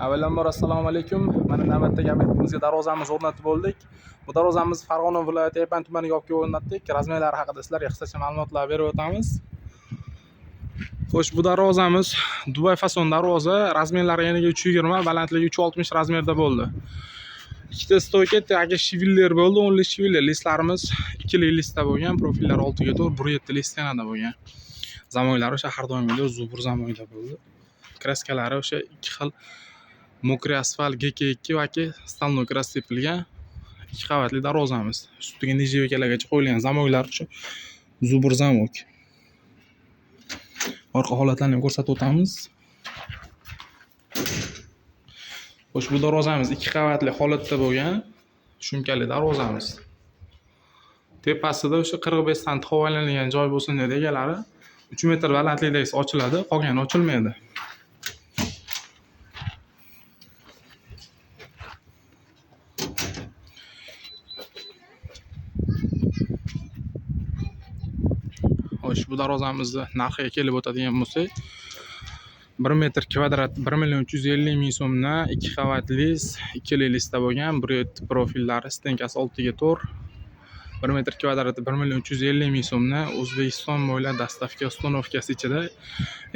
Avvalambor assalomu alaykum. Mana navbatdagi obyektimizga darvozamiz o'rnatib bo'ldik. Bu darvozamiz Farg'ona viloyati Yapon tumaniga olib kelib o'rnatdik. Размер lari haqida sizlarga qisqacha ma'lumotlar berib o'tamiz. Xo'sh, bu darvozamiz Dubay fason darvoza, размер lari eniga 3.20, balandligi 3.60 размер da bo'ldi. Ikkita стойка, tagi швеллер bo'ldi, o'nli швеллер. Listlarimiz ikkili listda bo'lgan, profillar 6 ga 4, 1.7 list yanada bo'lgan. Замок lari o'sha har doimgidek зубр замок da bo'ldi. Краска lari o'sha ikki xil мокрый asfalt GK2 yoki стальной краска sepilgan ikki qavatli darvozamiz. Ustiga нержавейка largacha qo'yilgan замок lar uchun зубр замок. Orqa holatlarni ham ko'rsatib o'tamiz. Xo'sh, bu darvozamiz ikki qavatli holatda bo'lgan шумка li darvozamiz. Tepasida o'sha 45 sant havolanadigan joy bo'lsin dedi egalari. 3 metr balandlikdagisi ochiladi, qolgani ochilmaydi. Xo'sh, bu darvozamizni narxiga kelib o'tadigan bo'lsak, 1 metr kvadrat 1 million 350 ming so'mdan, ikki qavatli, ikkili listda bo'lgan, 1.7 profillari, стенка si 6 ga 4. 1 metr kvadrati 1 million 350 ming so'mdan, O'zbekiston bo'ylab доставка, установка si ichida.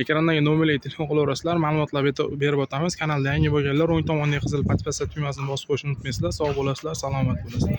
Ekrandagi nomerlarga telefon qilaverasizlar, ma'lumotlar berib o'tamiz. Kanalda yangi bo'lganlar o'ng tomondagi qizil подписаться tugmasini bosib qo'yishni unutmaysizlar. Sog' bo'lasizlar, salomat bo'lasizlar.